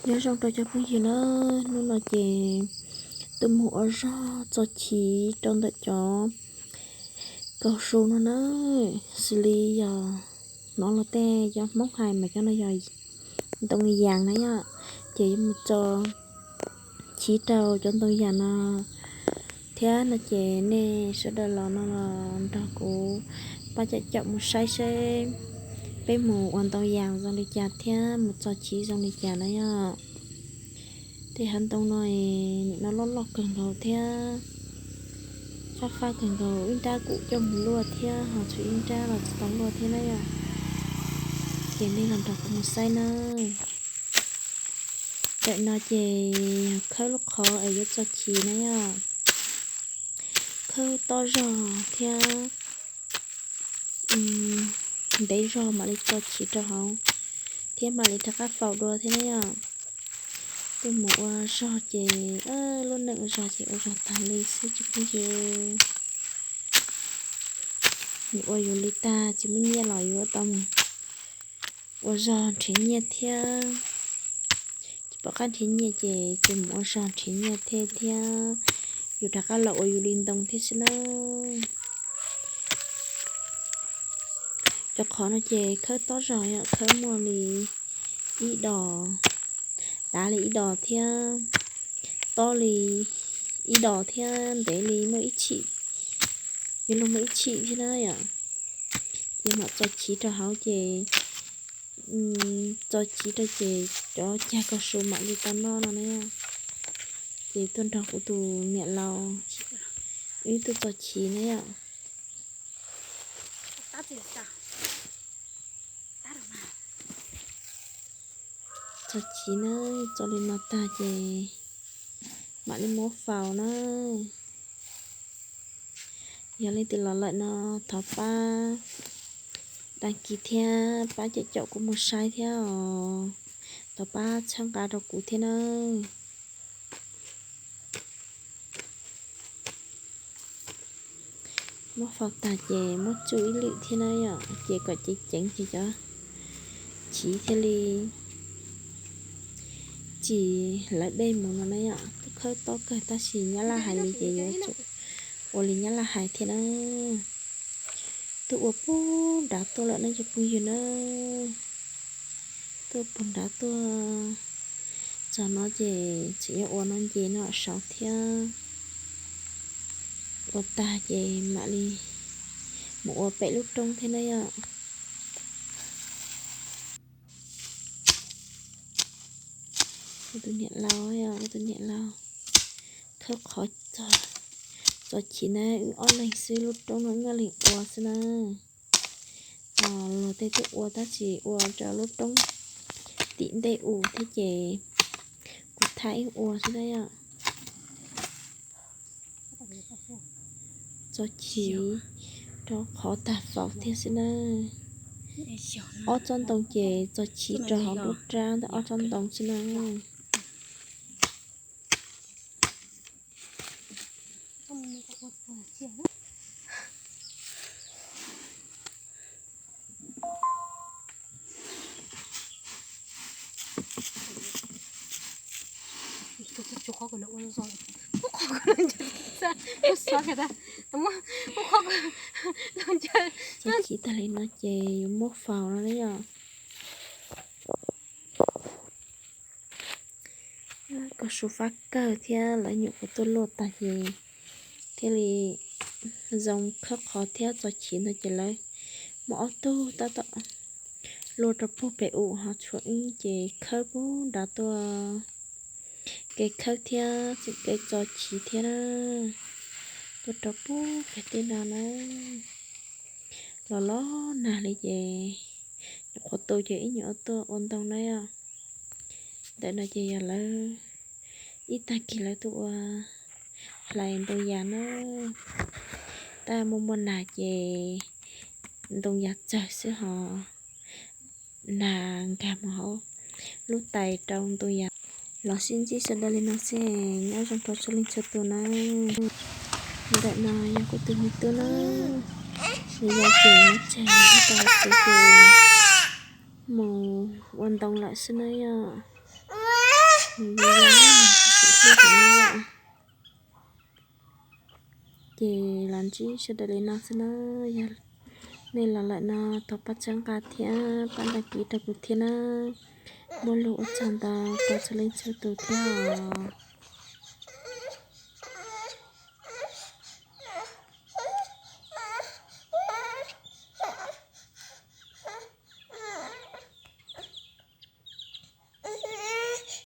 Nyob zoo rau cov phooj ywg na, hnub no ces tuaj mus ua zog txo chiv rau ntawm cov kaus su no na, xws li yog hnov luag tej cov Hmoob hais mas cov no yog ntoo yas na yom, ces yuav mus txo chiv rau cov ntoo yas no thiab no ces nej sawv daws los no los nrog kuv pab caum caum mus saib seb peb mus ua ntoo yas zoo li cas thiab mus txo chiv zoo li cas na yom. Tej hav ntoo no nim no loj loj kawg nkaus thiab fab fab kawg nkaus, ib nrab kuj coj mus luaj thiab ho tshuav ib nrab los tsis tau luaj thiab na yom. Ces nej los nrog kuv mus saib na. Ntawm no ces yog khawb lub qhov es yuav txo chiv na yom. Khawb tob zog thiab ntev zog mam li txo chiv rau hauv thiab mam li rov qab faus dua thiab na yom. Tuaj mus ua zog ces lub neej ua zog ces ua zog tag li xwb tsis pheej yog ua yus li tag tsis muaj nyiaj los yuav tau mus ua zog nrhiav nyiaj thiab. Tsis pom qab nrhiav nyiaj ces mus ua zog nrhiav nyiaj thiab thiab yus rov qab los ua yus li ntoo thiab xwb na. Cov qhov no ces khawb tob zog yom, khawb muaj li ib dos, dav li ib dos thiab tob li ib dos thiab ntev li muaj ib tshim, yuav luag muaj ib tshim thiab na yom. Ces mam txo chiv rau hauv ces txo chiv rau ces cov cag kaus su mam li tau noj no na. Ces tuaj nrog kuv tus niam laus wb tuaj txo chiv na yom. Txo chiv na, txo li no tag ces mam li muab faus na. Yog leej twg los lawm no thov pab đăng ký thiab pab caum caum kuv mus saib thiab os. Thov pab txhawb nqa rau kuv thiab na. Muab faus tag ces muab tsuj ib lwm thiab na yom, ces kom ceev ceev ces cov chiv thiaj li tsis lawv dej mus no na yom. Tuaj khawb tob kawg tab sis Nyab Laj hais li ces yuav tsum ua li Nyab Laj hais thiab na. Tuaj ua puag nrad tuaj lawm no cov phooj ywg na. Tuaj puag nrad tuaj txog no ces tseem yuav ua no nce no saud thiab. Ua tag ces mam li mus ua pem lub roob thiab na yom. Kuv tus niam laus, kuv tus niam laus khawb qhov txo chiv na, wb ob leeg xwb, lub roob no wb ob leeg ua xwb na. Luag tej twb ua tab sis ua rau lub roob tim ntej u thiab ces kuv thaij wb ua xwb na yom. Txo chiv rau qhov tag faus thiab xwb na. Ob tsob ntoo ces txo chiv rau hauv nruab rab ntawm ob tsob ntoo xwb na. Txo chiv tag li no ces yuav muab faus no na yom. Kaus su fab kawg thiab lawv nyuam qhuav tuaj luaj tag ces thiaj li zoo khawb qhov thiab txo chiv ntawd ces lawv muaj ob tug tab tom luaj rau puag pem u ho tshuav wb ces khawb puag nrad tuaj. Kev khawb thiab tseem kev txo chiv thiab na. Tuaj rau puag pem tej no na. Los los nag li ces nyuam qhuav tu ces ib nyuag tuaj ua ntoo na yom. Ntawm no ces yog lawv ib tag kis lawv tuaj ua hlais ntoo yas na. Tab muaj muaj nag ces ntoo yas tsawg xwb ho nag nkag mus hauv lub tais rau ntoo yas. Los sib ntsib sawv daws li no xwb, nyob zoo rau txhua leej txhua tus na. Ntawm no yog kuv tus me tub na, nws yog ces muab tseg tau kuv ces mus ua ntoo lawm xwb na yom. Nws zoo zoo, nws tsis tshwm sim hlub heev li. Ces los ntsib sawv daws li no xwb na. Yog nej los lawm no thov pab txhawb nqa thiab pab đăng ký rau kuv thiab na. Muaj lus ua tsaug ntau rau txhua leej txhua tus thiab os.